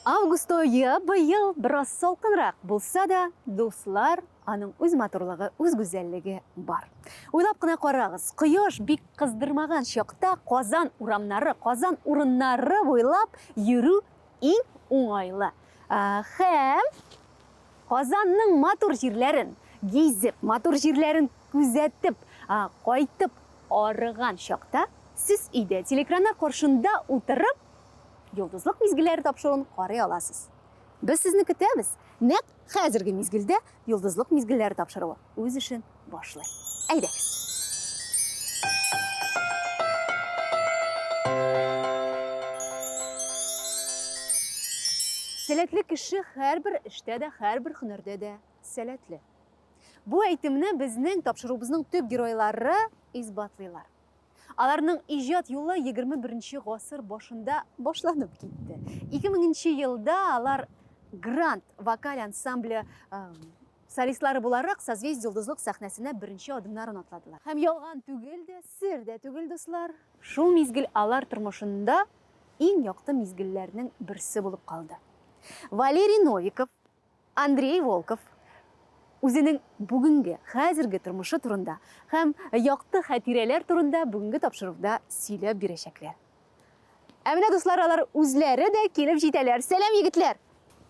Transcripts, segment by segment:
Август ае быел бераз салкынрак булса да, дуслар, аның үз матурлыгы, үз гүзәллеге бар. Уйлап кына карагыз, кояш бик кыздырмаган чакта Казан урамнары, Казан урыннары буйлап йөрү иң уңайлы. Һәм Казанның матур җирләрен гизеп, матур җирләрен күзәтеп, кайтып арыган чакта, сез өйдә телеэкраннар каршында утырып, Йолдызлык мизгелләре тапшыруын карый аласыз. Без сезне көтәбез! Нәкъ хәзерге мизгелдә Йолдызлык мизгелләре тапшыруы үз эшен башлый. Әйдәгез! Сәләтле кеше һәрбер эштә дә, һәрбер һөнәрдә дә сәләтле. Бу әйтемне безнең тапшыруыбызның төп геройлары исбатлыйлар. Аларның иҗат юлы 21 гасыр башында башланып китте. 2000 елда алар Гранд вокаль ансамбле солистлары буларак Созвездие йолдызлык сәхнәсенә беренче адымнарын атладылар. Һәм ялган түгел дә, сер дә түгел, дуслар, шул мизгел алар тормышында иң якты мизгелләрнең берсе булып калды. Валерий Новиков, Андрей Волков үзенең бүгенге, хәзерге тормышы турында һәм якты хатирәләр турында бүгенге тапшыруда сөйләп бирәчәкләр. Ә менә, дуслар, алар үзләре дә килеп җитәләр. Сәлам, егетләр!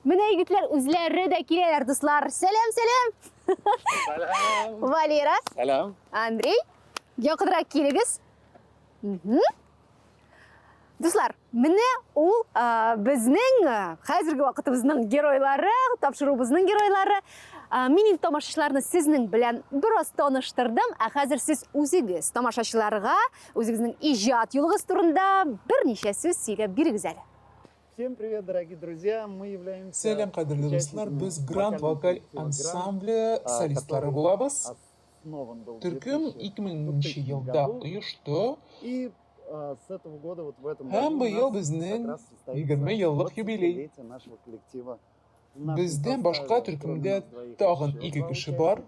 Менә егетләр үзләре дә киләләр, дуслар. Сәлам, сәлам! Сәлам! Валера. Сәлам. Андрей, якынрак килегез. Дуслар, менә ул безнең хәзерге вакытыбызның геройлары, тапшыруыбызның геройлары. Мин инде тамашачыларны сезнең белән бераз таныштырдым, ә хәзер сез үзегез тамашачыларга үзегезнең иҗат юлыгыз турында берничә сүз сөйләп бирегез әле. Всем привет, дорогие друзья! Мы являемся Сәлам, кадерле дуслар! Без Гранд вокаль ансамбле солистлары булабыз. Төркем 2000 нче елда оешты. Һәм быел безнең 20 еллык юбилей. Бездән башка төркемдә тагын ике кеше бар,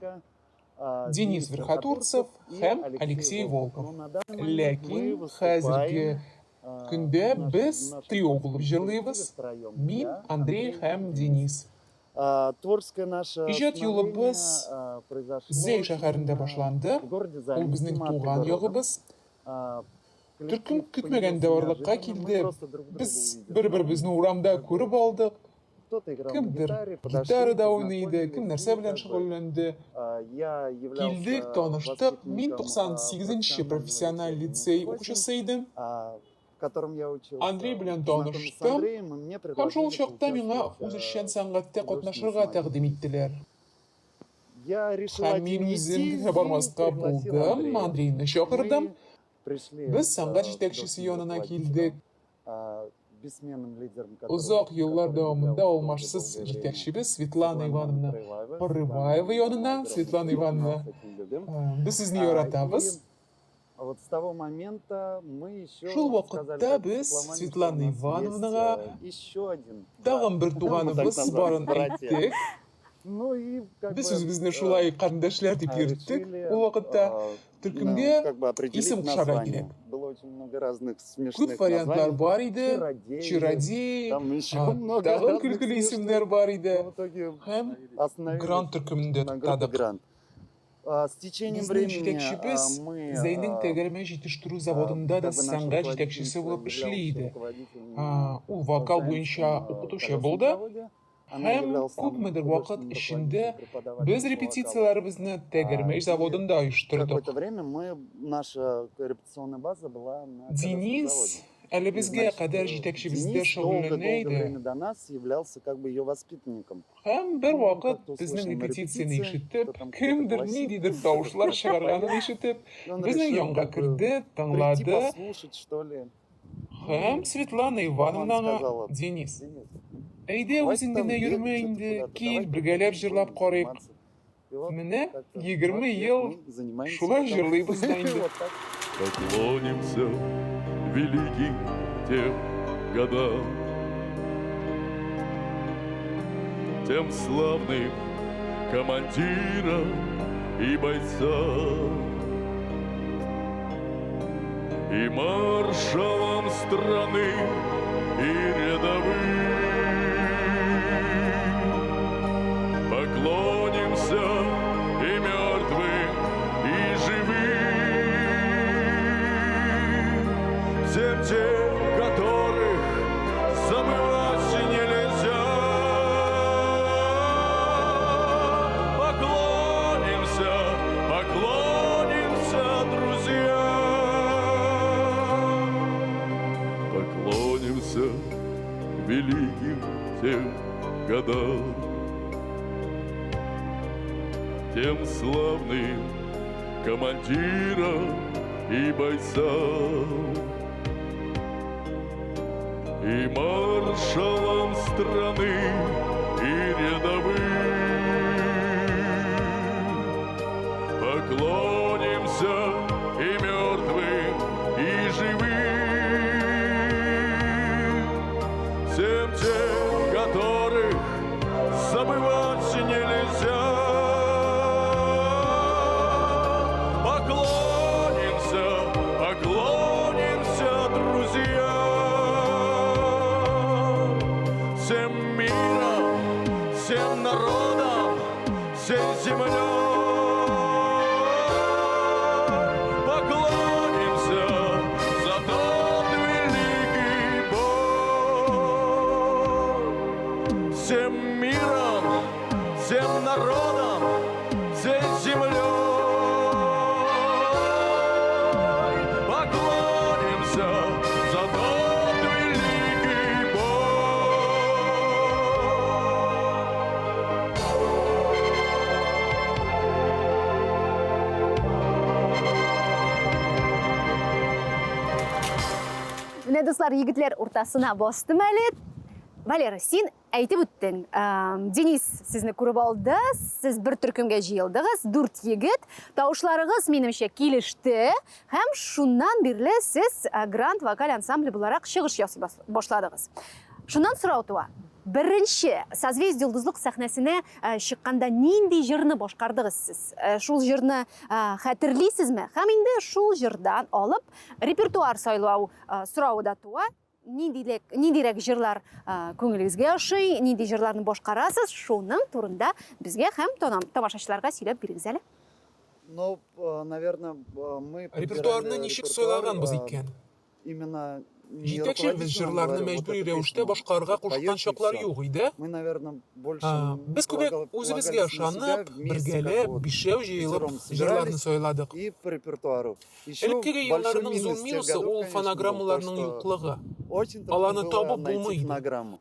Денис Верхотурцев һәм Алексей Волков. Ләкин хәзерге көндә без трио булып җырлыйбыз, мин, Андрей һәм Денис. Иҗат юлыбыз Зәй шәһәрендә башланды, ул безнең туган ягыбыз. Төркем көтмәгәндә барлыкка килде, без бер-беребезне урамда күреп алдык. Кемдер гитарада уйный иде, кем нәрсә белән шөгыльләнде. Килдек, таныштык. Мин 98 нче профессиональ лицей укучысы идем. Андрей белән таныштым һәм шул чакта миңа үзешчән сәнгатьтә катнашырга тәкъдим иттеләр. Һәм мин үзем генә бармаска булдым, Андрейны чакырдым. Без сәнгать җитәкчесе янына килдек. Озак еллар дәвамында алмашсыз җитәкчебез Светлана Ивановна Порываева янына. Светлана Ивановна, без сезне яратабыз. Шул вакытта без Светлана Ивановнага тагын бер туганыбыз барын әйттек. Без үзебезне шулай карендәшләр дип йөрттек ул вакытта. Төркемгә исем кушарга кирәк. Күп вариантлар бар иде, Чародей, тагын көлкеле исемнәр бар иде. Һәм Гранд төркемендә туктадык. Безнең җитәкчебез Зәйнең тәгәрмәч җитештерү заводында да сәнгать җитәкчесе булып эшли иде. Ул вокал буенча укытучы булды һәм күпмедер вакыт эчендә без репетицияләребезне тәгәрмәч заводында оештырдык. Денис әле безгә кадәр җитәкчебездә шөгыльләнә иде. Һәм бервакыт безнең репетицияне ишетеп, кемдер ниндидер тавышлар чыгарганын ишетеп, безнең янга керде, тыңлады. Һәм Светлана Ивановна аңа, Денис, әйдә үзең генә йөрмә инде, кил, бергәләп җырлап карыйк. Менә 20 ел шулай җырлыйбыз да инде. Поклонимся великим тем годам, Тем славным командирам и бойцам, И маршалам страны, и рядовым. великим тем годам, тем славным командирам и бойцам, и маршалам страны, и рядовым. Поклонимся и мертвым, и живым, всем тем, которых забывать нельзя. Поклонимся, поклонимся, друзья, всем миром, всем народам, всей землей. Поклонимся за тот великий бой. Всем миром, всем народам, всей землей. Поклонимся за тот великий бой. Менә, дуслар, егетләр уртасына бастым әле. Валера, син әйтеп үттең. Денис сезне күреп алды, сез бер төркемгә җыелдыгыз, дүрт егет. Тавышларыгыз, минемчә, килеште. Һәм шуннан бирле сез Гранд вокаль ансамбле буларак чыгыш ясый башладыгыз. Шуннан сорау туа. Беренче Созвездие йолдызлык сәхнәсенә чыкканда нинди җырны башкардыгыз сез? Шул җырны хәтерлисезме? Һәм инде шул җырдан алып репертуар сайлау соравы да туа. Ниндирәк җырлар күңелегезгә ошый, нинди җырларны башкарасыз, шуның турында безгә һәм тамашачыларга сөйләп бирегез әле. Ну, наверное, мы Репертуарны ничек сайлаганбыз икән? Именно не Җитәкчебез руководитель нам җырларны говорил, вот мәҗбүри эту рәвештә песню башкарырга кушкан поете и чаклар всё. юк иде. Мы, наверное, больше Без күбрәк үзебезгә полагались на себя, ышанып, вместе как бергәләп, бы вот бишәү җыелып пятером җырларны собирались сайладык. и по репертуару. Еще Элеккеге большой елларның зур минус тех минусы годов, ул конечно, был то, фонограммаларның что юклыгы. очень трудно Аларны было табып найти булмый иде. фонограмму.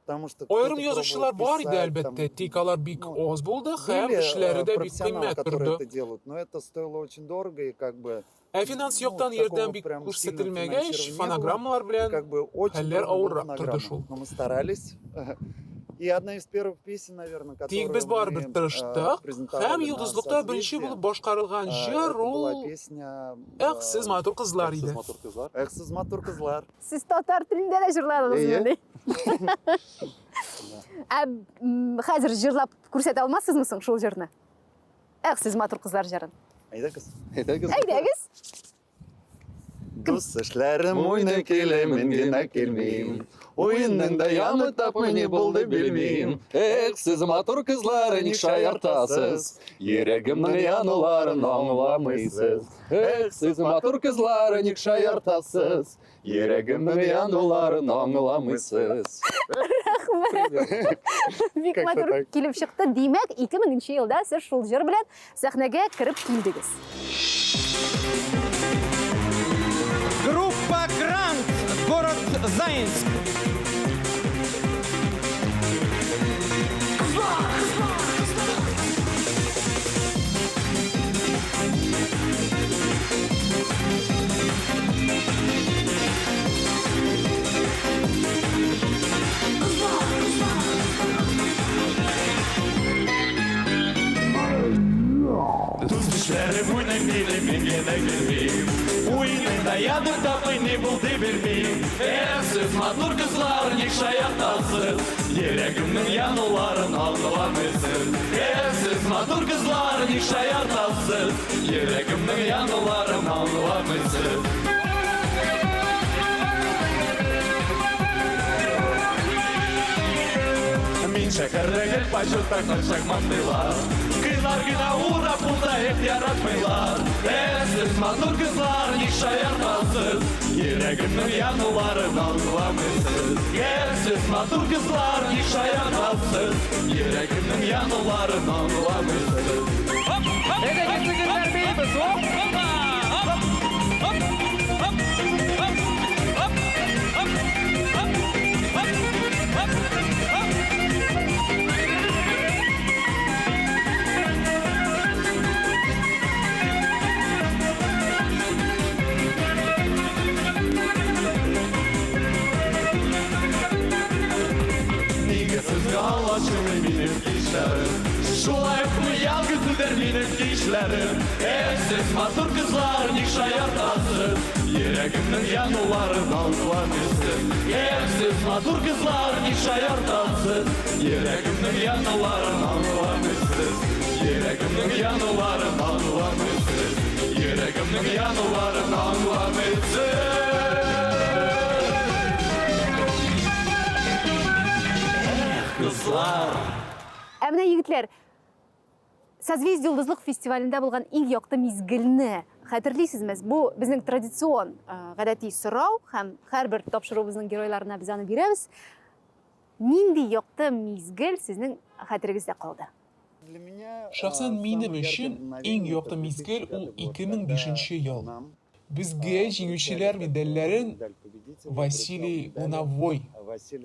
Потому что Аерым кто-то пробовал язучылар бар иде, писать, әлбәттә, там, тик алар бик ну, аз булды һәм были эшләре дә бик профессионалы, кыйммәт которые торды. это делают, но это стоило очень дорого и как бы Ә финанс ну, яктан ярдәм такого бик прям сильного күрсәтелмәгәч, финансирования не было. фонограммалар И белән как бы очень хәлләр трудно было авыррак торды фонограмму. шул. Но мы старались. И одна из первых песен, наверное, Тик без которую барыбер мы тырыштык һәм презентовали на Йолдызлыкта беренче Созвездии, булып башкарылган җыр это была ул песня Эх, сез матур кызлар Сез иде. матур кызлар. «Эх, сез матур кызлар». Сез татар телендә дә җырладыгыз Әйе. мени? Ә хәзер җырлап күрсәтә алмассызмы соң шул җырны? Эх, сез матур кызлар җырын. Әйдәгез. Әйдәгез. Әйдәгез. Дус эшләрем уйный килә, мин генә килмим. Уенның да яме тапмый, ни булды белмим. Эх, сез матур кызлар, ник шаяртасыз? Йөрәгемнең януларын аңламыйсыз. Эх, сез матур кызлар, ник шаяртасыз? Йөрәгемнең януларын аңламыйсыз. Бик Как-то матур так. килеп чыкты. Димәк, 2000 елда сез шул җыр белән сәхнәгә кереп килдегез. Группа «Грант», город Заинск. Эшләрем уйный килә, мин генә килмим. Уйный да янып тапмый, ни булды белмим. Эх, сез матур кызлар, ник шаяртасыз? Йөрәгемнең януларын аңламыйсыз. Эх, сез матур кызлар, ник шаяртасыз? Йөрәгемнең януларын аңламыйсыз. Мин шәһәрдә гел почетта кайчак мактыйлар. Кызлар гына урап булса, эх, яратмыйлар. Эх, сез матур кызлар, ник шаяртасыз? Йөрәгемнең януларын аңламыйсыз. Эх, сез матур кызлар, ник шаяртасыз? Йөрәгемнең януларын аңламыйсыз. Әйдәгез, егетләр, биибез. Оп, оп, оп, оп, оп, оп, оп, оп, оп, оп. Шулай укмы ялгыз үтәр минем кичләрем. Эх, сез матур кызлар, ник шаяртасыз? Йөрәгемнең януларын аңламыйсыз. Эх, сез матур кызлар, ник шаяртасыз? Йөрәгемнең януларын аңламыйсыз. Йөрәгемнең януларын аңламыйсыз. Йөрәгемнең януларын аңламыйсыз. Эх, кызлар! Ә менә егетләр, Созвездие йолдызлык фестивалендә булган иң якты мизгелне хәтерлисезме? Бу безнең традицион э, гадәти сорау һәм һәрбер тапшыруыбызның геройларына без аны бирәбез. Нинди якты мизгел сезнең хәтерегездә калды? Шәхсән минем өчен иң якты мизгел ул 2005 ел. Безгә җиңүчеләр медальләрен Василий Луновой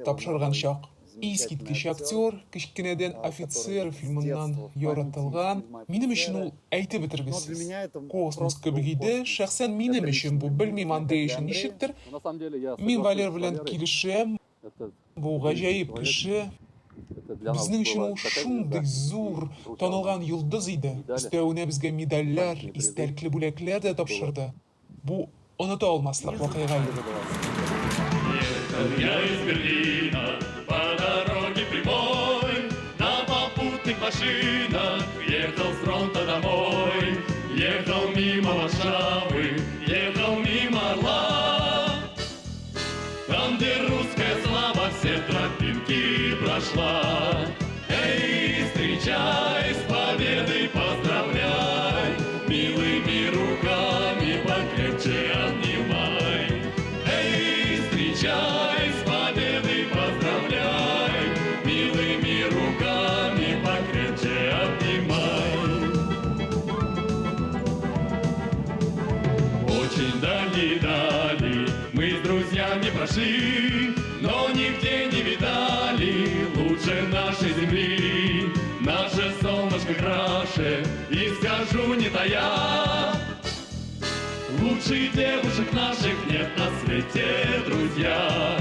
тапшырган чак. Искиткеч актер, кечкенәдән Офицер фильмыннан яратылган. Минем өчен ул әйтеп бетергесез. Космос кебек иде, шәхсән минем өчен бу, белмим Андрей өчен ничектер. Мин Валер белән килешәм, Бу гаҗәеп кеше. Безнең өчен ул шундый зур, танылган йолдыз иде. Өстәвенә безгә медальләр, истәлекле бүләкләр дә тапшырды. Бу оныта алмаслык вакыйга иде. Ехал я из Берлина по дороге прямой, на попутных машинах ехал с фронта домой. Ехал мимо Варшавы, ехал мимо Орла. Там, где русская слава все тропинки прошла. Эй, встречай, с победой поздравляй, Милыми руками покрепче обнимай. Эй, встречай, с победой поздравляй, Милыми руками покрепче обнимай. Очень дальние дали мы с друзьями прошли, но нигде не видали лучше нашей земли. Наше солнышко краше, и скажу не тая, лучше девушек наших нет на свете, друзья.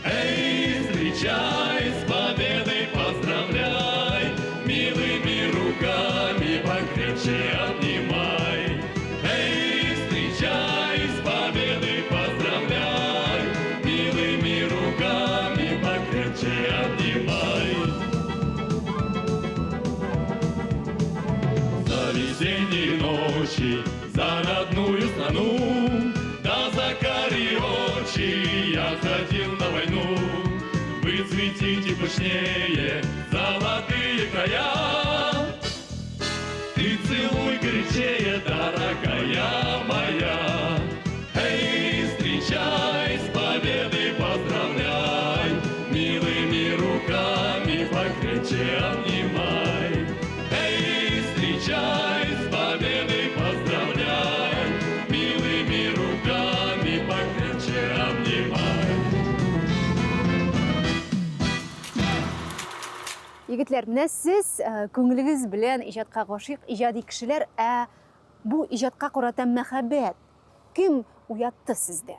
Эй, встречай, с победой поздравляй, милыми руками покрепче обнимай. Эй, встречай, с победой поздравляй, милыми руками покрепче обнимай. За весенние ночи, за родную страну, да за карие очи я ходил на войну. Вы цветите пышнее, золотые края. Ты целуй горячее, дорогая моя. Эй, встречай, с победой поздравляй, Милыми руками покрепче обнимай. Эй, встречай, с победой поздравляй, Милыми руками покрепче обнимай. Егетләр, менә сез э, күңелегез белән иҗатка гашыйк, иҗади кешеләр, ә бу иҗатка карата мәхәббәт кем уятты сездә?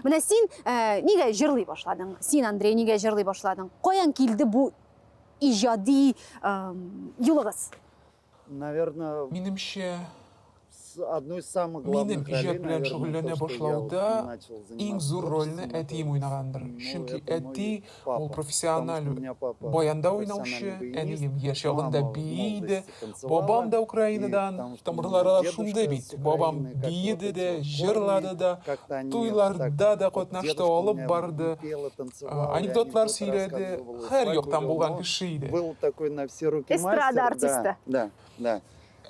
Менә син э, нигә җырлый башладың? Син, Андрей, нигә җырлый башладың? Каян килде бу иҗади э, юлыгыз? Наверное, Минемчә, одну из самых главных минем ролей, иҗат белән наверное, шөгыльләнә то, что я вот башлауда начал иң заниматься зур рольне творчеством, это, әтием уйнагандыр. ну, Чөнки это мой әти ул папа, потому профессиональ что у меня папа баянда уйнаучы, профессиональный баянист, әнием яшь чагында мама в бии иде, молодости танцевала, бабам да и Украинадан, потому что у меня тамырлары алар дедушка шундый с бит. Бабам Украины, как-то вот биеде эти дә, вот корни, җырлады да, как-то они так, туйларда да вот катнашты, дедушка у алып меня барды, пел и танцевал, и анекдотлар анекдоты сөйләде, рассказывал, и һәр свадьбу яктан вел, булган но кеше иде. был такой на все руки Эстрада мастер, да, артисты. да, да.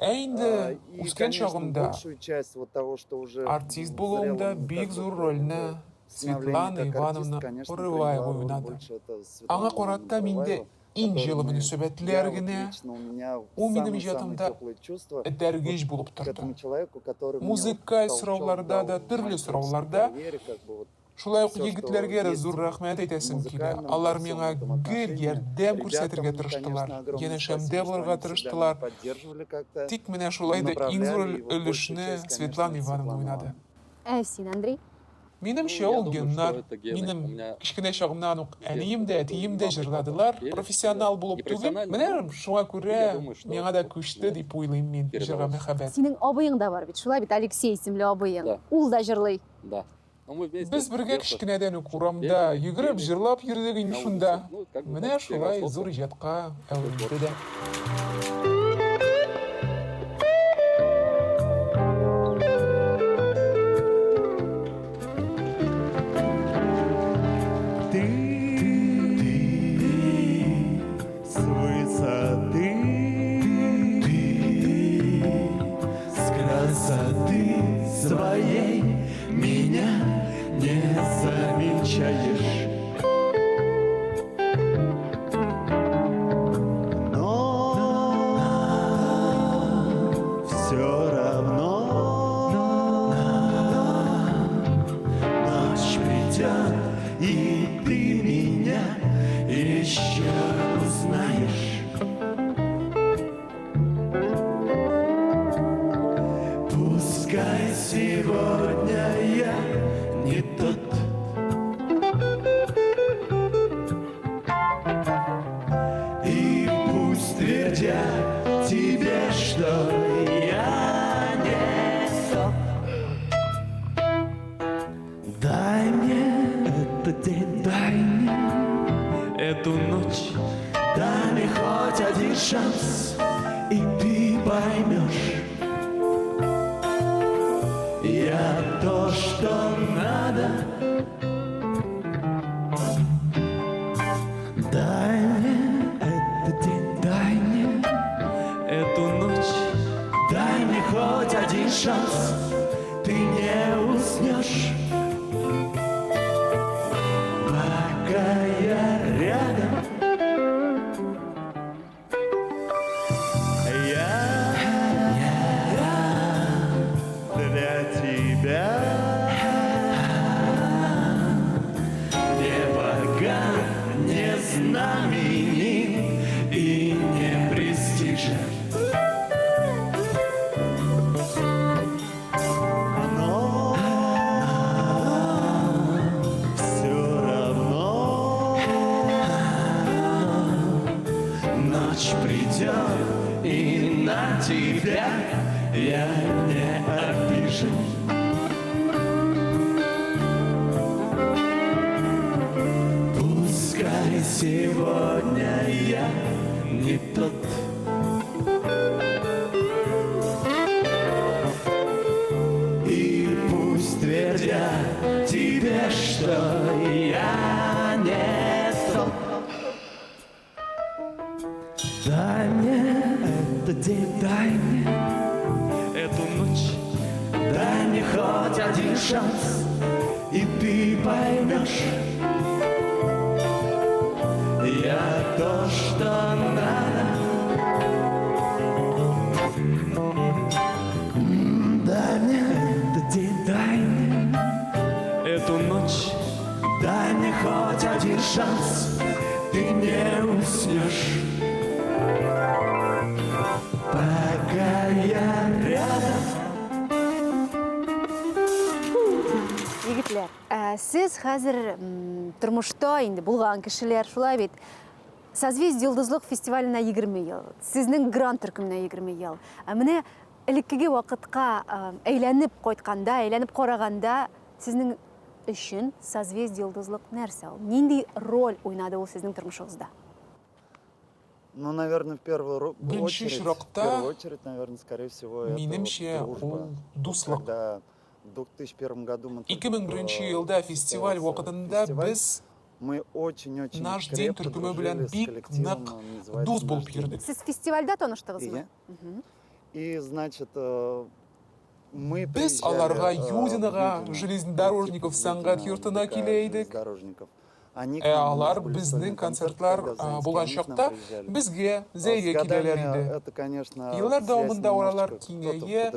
Ә инде И, үскән конечно, чагымда большую часть вот того, что уже артист в булуымда зрелом, бик как зур вот, рольне уже становлении Светлана как артист, Ивановна конечно, Порываева приняла роль уйнады. больше это Аңа Светлана Ивановна карата миндә Порываева, иң которой җылы мы, мөнәсәбәтләр я вот генә, лично, у меня ул минем самые-самые иҗатымда теплые чувства вот этәргеч булып к торды. этому человеку, который мне вот Музыкаль толчок сорауларда дал да, в төрле моей творческой сорауларда карьере, как бы вот шулай ук все, что егетләргә дә есть зур рәхмәт в әйтәсем килә. музыкальном, Алар во всем миңа этом гел отношении. ярдәм күрсәтергә Ребятам, конечно, тырыштылар, огромное янәшәмдә спасибо, что булырга они всегда меня тырыштылар. поддерживали как-то, Тик менә шулай да иң зур направляли, и вот большую өлешне часть, конечно, Светлана это Ивановна Светлана уйнады. Ивановна. Ә син, Андрей? Минемчә, ул геннар. Минем кечкенә чагымнан ук әнием дә, әтием дә җырладылар, профессионал булып түгел. Менә шуңа күрә миңа да күчте дип уйлыйм мин җырга мәхәббәт. Синең абыең да бар бит, шулай бит, Алексей исемле абыең. Ул да җырлый. Без бергә кечкенәдән үк урамда йөгереп, җырлап йөрдек инде шунда. Менә шулай зур иҗатка әверелде дә. Ты, ты с высоты, ты с красоты своей меня не замечаешь. Но все равно ночь придет, и ты меня еще узнаешь. Пускай сегодня я не тот, И пусть твердят тебе, что я не тот. Дай мне этот день, дай мне эту ночь, дай мне хоть один шанс, и ты поймешь. Я то, что надо. Дай мне этот день, дай мне эту ночь, дай мне хоть один шанс, ты не уснешь, пока я рядом. Я для тебя не богат, не знаменит и не престижен. Но все равно ночь придет, и на тебя я не обижен. Пускай сегодня я не тот. И пусть твердят тебе, что я не тот. Дай мне этот день, дай мне эту ночь, дай мне хоть один шанс, и ты поймешь. Я то, что надо. Дай мне этот день, дай мне эту ночь, дай мне хоть один шанс, ты не уснешь, пока я рядом. Егетләр, ә, сез хәзер тормышта инде булган кешеләр, шулай бит? Созвездие Йолдызлык фестиваленә 20 ел, сезнең гранд төркеменә 20 ел. Ә менә элеккеге вакытка әйләнеп кайтканда, әйләнеп караганда, сезнең өчен Созвездие Йолдызлык нәрсә ул? Нинди роль уйнады ул сезнең тормышыгызда? Ну, наверное, в первую Беренче очередь, в очракта, первую очередь, наверное, скорее всего, это вот минемчә, дружба. ул дуслык. Когда в 2001 году мы только, 2001 елда фестиваль состоялся вакытында фестиваль, без мы очень-очень Наш день крепко төркеме белән дружили с бик коллективом, нык он называется дус «Наш булып день». йөрдек. Сез фестивальдә таныштыгызмы? И, и значит, мы Без приезжали, аларга в Юдинога, Юдино, железнодорожников коллектив сәнгать Юдино, йортына ДК килә идек. железнодорожников. Ә алар безнең концертлар булган чакта безгә, Зәйгә киләләр иде. Еллар дәвамында аралар киңәя,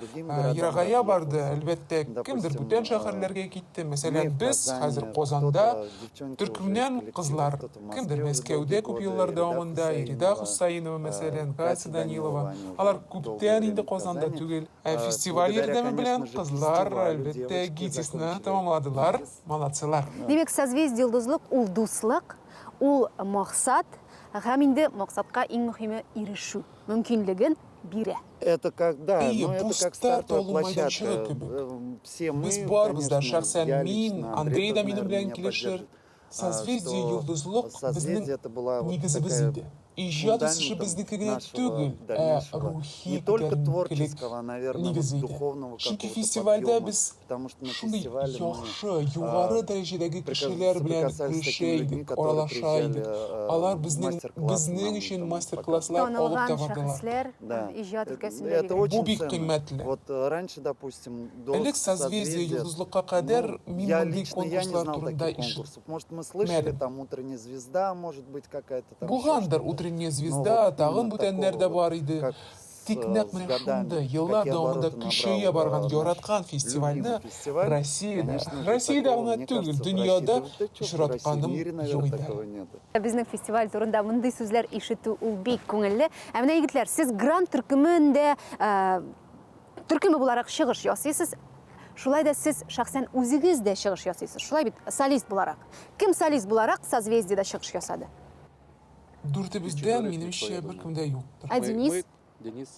ерагая барды, әлбәттә, кемдер бүтән шәһәрләргә китте. Мәсәлән, без хәзер Казанда, төркемнән кызлар, кемдер Мәскәүдә күп еллар дәвамында, Ирида Хөсәенова, мәсәлән, Катя Данилова, алар күптән инде Казанда түгел. Ә фестиваль ярдәме белән кызлар, әлбәттә, ГИТИСны тәмамладылар. Молодцылар! Димәк, Созвездие Йолдызлык ул дуслык, ул максат һәм инде максатка иң мөһиме ирешү мөмкинлеген бирә. Это как, да, Әйе, ну бу это как старт стартовая алу майданчыгы площадка. кебек. Все мы, Без барыбыз да, конечно, шәхсән я мин, лично, Андрей Андрей да тоже, минем наверное, белән меня килешер, поддержит, Созвездие что Йолдызлык безнең Созвездие это была вот нигезебез такая иде. Иҗат үсеше фундаментом безнеке генә нашего түгел, ә дальнейшего, рухи не только күтәренкелек творческого, а, наверное, вот нигезе иде. духовного Чөнки какого-то фестивальдә подъема, без потому что на шундый фестивале мы яхшы, югары дәрәҗәдәге кешеләр белән соприкасались с күрешә такими людьми, идек, которые аралаша приезжали идек. Алар безнең мастер-классы безнең нам өчен там мастер-класслар алып Танылган та бардылар. шәхесләр Да. иҗат өлкәсендә Это бигрәк. Бу очень бик ценно. кыйммәтле. Вот раньше, допустим, до Элек Созвездие Созвездия, Йолдызлыкка кадәр ну, мин я мондый лично, я не конкурслар знал турында таких конкурсов. Может, мы слышали, ишетмәдем. там «Утренняя звезда», может быть, какая-то там еще Булгандыр что-то. Утренняя Но звезда, вот тагын именно бүтәннәр такого дә вот, бар иде. как Тик нәкъ с менә годами, шундый еллар какие дәвамында обороты көчәя набрал барган, наш яраткан фестивальне любимый фестиваль, Россиядә, конечно же, Россиядә такого, гына мне түгел, кажется, в России, дөньяда да, да чё в России, в очратканым мире, юк наверное, иде әле. такого нет. Безнең фестиваль турында мондый сүзләр ишетү ул бик күңелле. Ә менә егетләр, сез грант төркемендә төркеме буларак чыгыш ясыйсыз. Шулай да сез шәхсән үзегез дә чыгыш ясыйсыз. Шулай бит, солист буларак. Кем солист буларак Созвездиедә чыгыш ясады? Дүртебездән, минемчә, беркем дә юктыр. Ә Денис? Денис.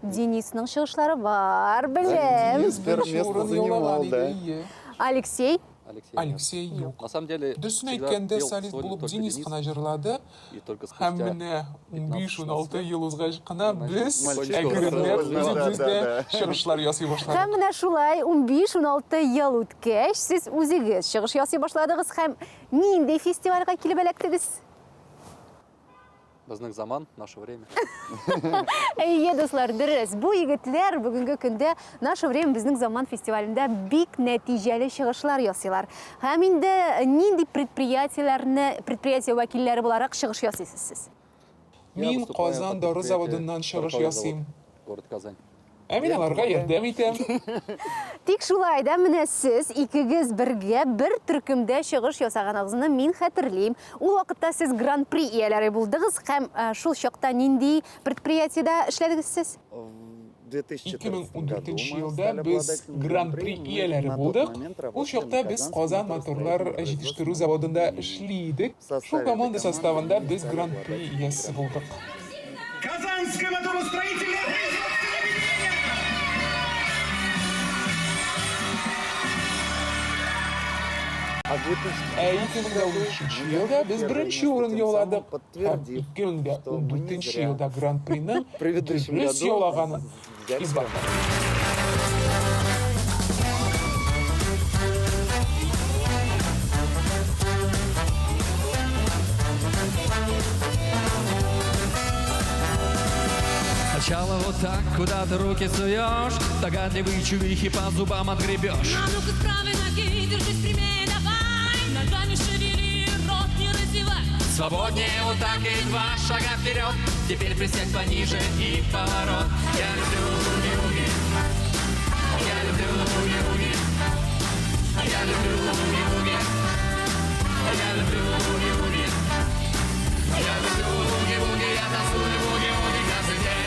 Денисның чыгышлары бар, беләм. Денис Первое беренче место урын занимал, яулаган да. иде, ие. Алексей? Алексей. Алексей юк. На самом деле, Дөресен всегда әйткәндә, пел солист сольно булып только Денис Денис. кына җырлады. И только Һәм спустя менә 15-16 15-16 ел узгач кына без Мальчишка әкренләп да, үзебез да, дә да. чыгышлар ясый башладык. Һәм менә шулай 15-16 ел үткәч, сез үзегез чыгыш ясый башладыгыз һәм нинди фестивальгә килеп эләктегез? Безнең заман, наше время. Әйе, дуслар, дөрес. Бу егетләр бүгенге көндә Наше время безнең заман фестивалендә бик нәтиҗәле чыгышлар ясыйлар. Һәм инде нинди предприятиеләрне, предприятие вәкилләре буларак чыгыш ясыйсыз сез? Мин Казан дары заводыннан чыгыш ясыйм. Город Казань. Ә мин аларга ярдәм итәм. Тик шулай да менә сез икегез бергә бер төркемдә чыгыш ясаганыгызны мин хәтерлим. Ул вакытта сез гран-при ияләре булдыгыз һәм шул чакта нинди предприятиедә эшләдегез сез? В 2014 2014 елда без гран-при ияләре булдык. Ул чакта без Казан моторлар җитештерү заводында эшли идек. Шул команда составында без гран-при иясе булдык. Казанское моторостроительное производственное объединение! Ә 2013 елда без беренче урын яуладык һәм 2014 елда гран-приның дөрес яулаганын исбатладык. Сначала вот так, куда ты руки суешь, догадливые чувихи по зубам отгребешь. А ну-ка с правой ноги, держись прямее, давай. Ногами шевели, рот не разевай. Свободнее вот так и два шага вперед. Теперь присядь пониже и поворот. Я люблю буги-вуги. Я люблю буги-вуги. Я люблю буги-вуги. Я люблю буги-вуги. Я люблю буги-вуги. Я танцую буги-вуги каждый день.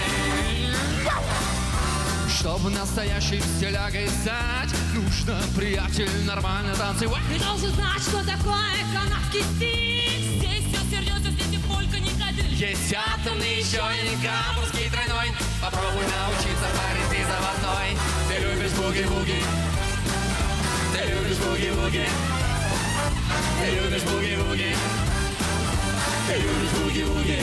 Чтобы настоящей стилягой стать, нужно, приятель, нормально танцевать. Ты должен знать, что такое канадский стиль. Здесь все серьезно, здесь и полька не ходи. Есть атомный, еще и гамбургский тройной. Попробуй научиться, парень, ты заводной. Ты любишь буги-вуги. Ты любишь буги-вуги. Ты любишь буги-вуги. Ты любишь буги-вуги.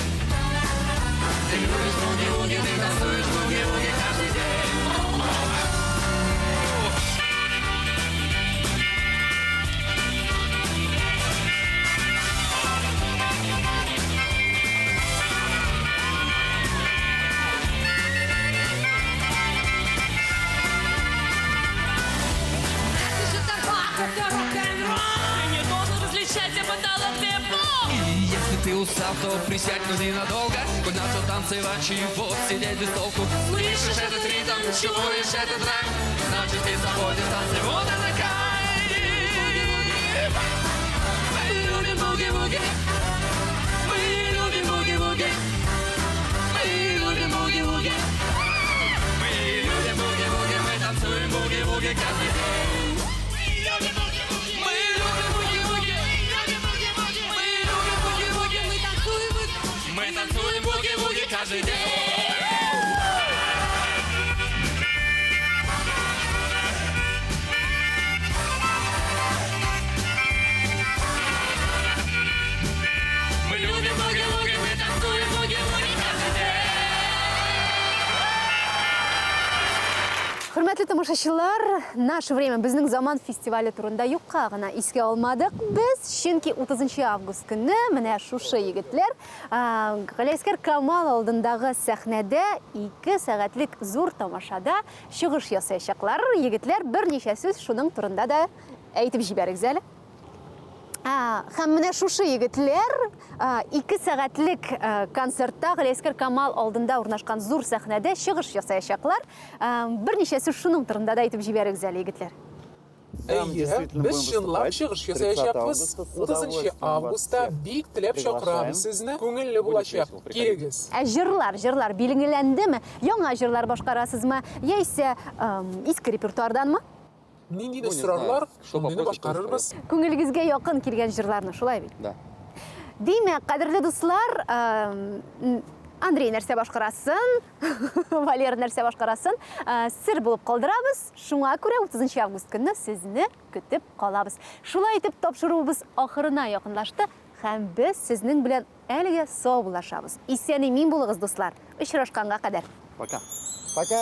Ты любишь буги-вуги, ты танцуешь буги-вуги каждый день. Это же тарбак, это рок-н-ролл. Ты не должен различать. счастье потолок депо. И если ты устал, то присядь, но ненадолго. Коль начал танцевать, чего сидеть без толку? Слышишь этот ритм, чуешь этот рэп? Значит, ты свободен, танцы, вот это кайф. Мы любим буги-вуги, мы любим буги-вуги, мы любим буги-вуги. Мы любим буги-вуги, мы танцуем буги-вуги каждый день. Мы любим буги-вуги, мы любим буги-вуги, Мы танцуем буги. мы танцуем буги-вуги каждый день. Мы любим буги-вуги, мы танцуем буги-вуги каждый день. Хөрмәтле тамашачылар, Наше время безнең заман фестивале турында юкка гына искә алмадык без, чөнки 30 август көнне менә шушы егетләр Галиәскәр Камал алдындагы сәхнәдә 2 сәгатьлек зур тамашада чыгыш ясаячаклар. Егетләр, берничә сүз шуның турында да әйтеп җибәрегез әле. Һәм менә шушы егетләр 2 сәгатьлек концертта Галиәскәр Камал алдында урнашкан зур сәхнәдә чыгыш ясаячаклар. Берничә сүз шуның турында да әйтеп җибәрегез әле, егетләр. Әйе, без чынлап чыгыш ясаячакбыз. 30 августта бик теләп чакырабыз сезне. Күңелле булачак. Килегез. Ә җырлар, җырлар билгеләндеме? Яңа җырлар башкарасызмы? Яисә иске репертуарданмы? Ниндидер сорарлар, шундыйны башкарырбыз. Күңелегезгә якын килгән җырларны, шулай бит? Да. Димәк, кадерле дуслар, Андрей нәрсә башкарасын, Валера нәрсә башкарасын, сер булып калдырабыз. Шуңа күрә 30 август көнне сезне көтеп калабыз. Шулай итеп, тапшыруыбыз ахырына якынлашты һәм без сезнең белән әлегә саубуллашабыз. Исән-имин булыгыз, дуслар. Очрашканга кадәр. Пока. Пока!